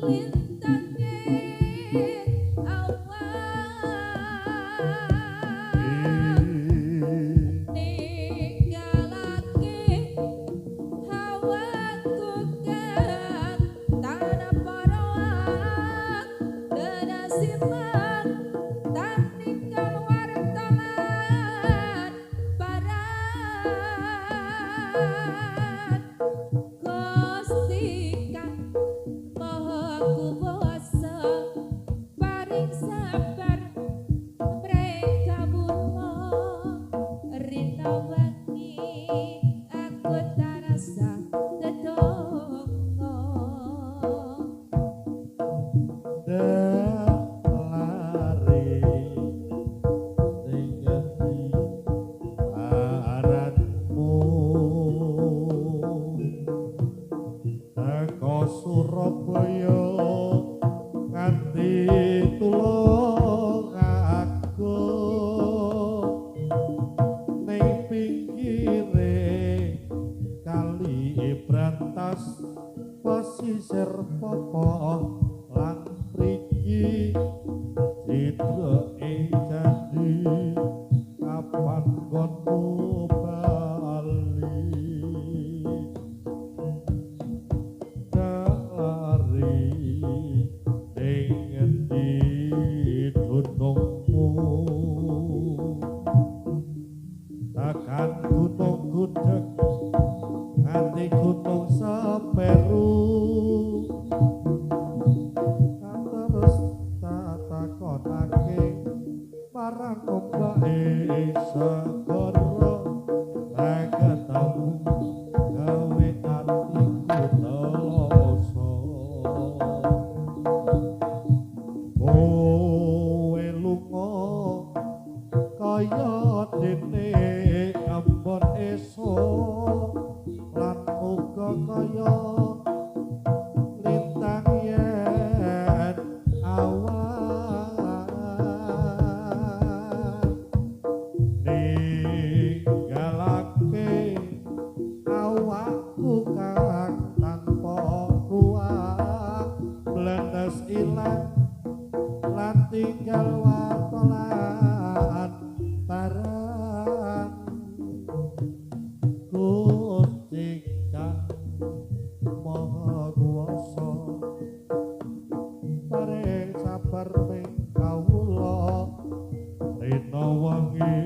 Lintange awan ninggalake hawaku kang tanpa roang lenasiman tan ninggal wartalan paran Gusti kang Maha Kuwasa paring sabar mreng kawula rina wengi aku tarasa dedonga. Lari ning ngendi aratmu teko Surabaya nganti Tulungagung ning pinggire kali Brantas pesisir Popoh lan mriki cidreke janji kapan nggonmu bali. Lari ning ngendi dunungmu tekan Gunung Gudeg nganti Gunung Semeru terus tak takonake marang ombake segara ra ketemu gawe atiku teloso. Kowe lunga kaya dene embon esuk lan uga kaya lintang yen awan ninggalake awakku kang tanpa ruang blendes ilang lan tinggal watolan barang. Gusti kang Maha Kuwasa paring sabar ing kawula rina wengi.